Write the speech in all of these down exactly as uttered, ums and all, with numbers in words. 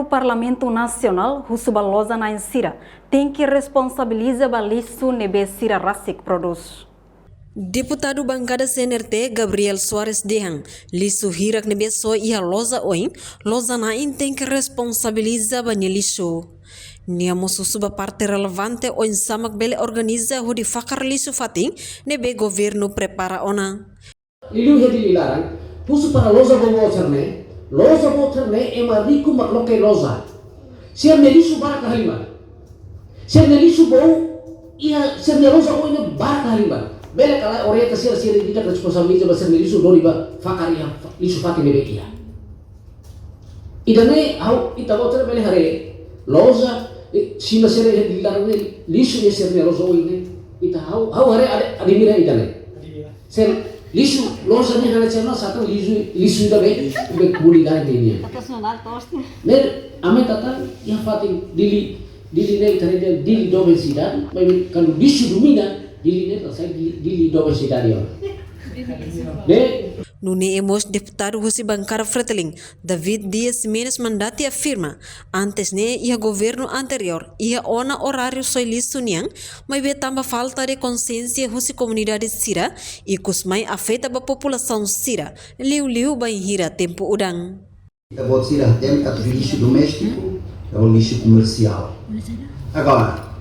Parlamentu Nasionál husu ba loja na'in sira tenke responsabiliza ba lixu ne'ebé sira rasik prodús. Deputadu bankada C N R T, Gabriel Soares dehan, lixu hirak ne'ebé soe iha loja oin, loja na'in tenke responsabiliza ba nia lixu. Nia mós husu ba parte relevante oinsá mak bele organiza hodi fakar lixu fatin ne'ebé governu prepara ona. Liuliu iha Dili laran, husu para loja boot sira-ne'e, loja boot sira-ne'e ema riku mak loke loja. Sira-nia lixu barak la halimar. Sira-nia lixu boot iha, sira-nia loja oin ne'e barak la halimar. Bele ka lae orienta sira, sira ida responsabiliza ba sira-nia lixu duni ba fakar iha lixu fatin ne'ebé iha. Ida-ne'e ha'u, ita-boot sira bele haree loja, eh, simu sira iha Dili laran ne'e lixu iha sira-nia loja oin ne'e. Ita ha'u, ha'u haree ade, admira ida-ne'e. Sira lixu loja ne'e hana chama satu lixu, lixu ida be, be kuli dan ne'e. Atas nonal toste. Ne'e, ami hatán iha fatin Dili, Dili ne'e ita haree Dili doben sidade, maibé kuandu lixu domina, Dili ne'e la sai Dili, Dili doben sidade ona. Ne'e. Nune'e mós deputadu husi bankada Fretilin, David Dias Ximenes Mandati afirma, antes ne'e iha governu anteriór, iha ona oráriu soe lixu nian, maibé tanba falta de konxiénsia husi komunidade sira, ikus mai afeta ba populasaun sira, liuliu bainhira tempu udan. Ita-boot sira hatene katak lixu doméstiku, lixu komersiál. Agora,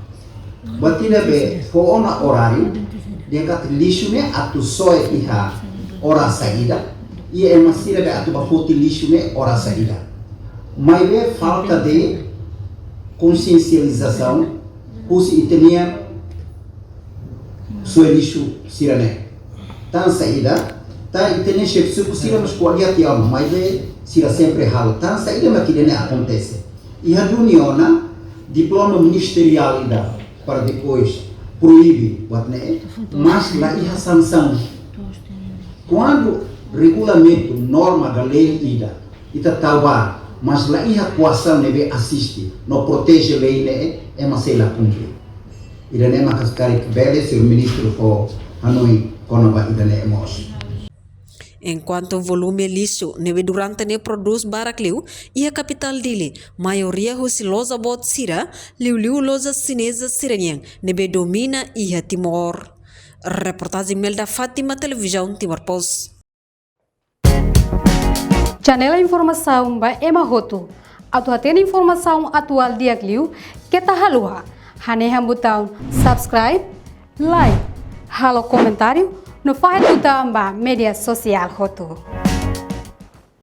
buat ida be fó ona oráriu, dehan katak lixu ne'e atu soe iha oras saida, i ema sira be atu bá foti lixu ne'e oras saida. Maibé falta de konsiensializasaun husi ita-nia soe lixu sira-ne'e. Tan saida, tan ita-nia xefe suku sira mós ko'alia tiha ona, maibé sira sempre halo. Tan saida mak ida-ne'e akontese. Iha duni ona diploma ministeriál ida para depois proibe buat ne'e, mas la iha sansaun. Kuandu regulamentu, norma da lei ida, ita tau ba, mas la iha koasaun ne'ebé asiste no proteje lei ne'e, ema sei la kumpre. Ida-ne'e mak karik bele señór ministru fó hanoin kona-ba ida-ne'e mós. Enkuantu volume lixu ne'ebé durante ne'e prodús barak liu iha kapitál Dili, maioria husi loja boot sira, liuliu loja xineza sira-nian ne'ebé domina iha Timor. Reportajen Melda Fátima, Televizaun Timor Post. Janela informasaun ba ema hotu. Atu hatene informasaun atuál di'ak liu, keta haluha hanehan butaun subscribe, like, halo komentáriu, no fahe tutan ba média sosiál hotu.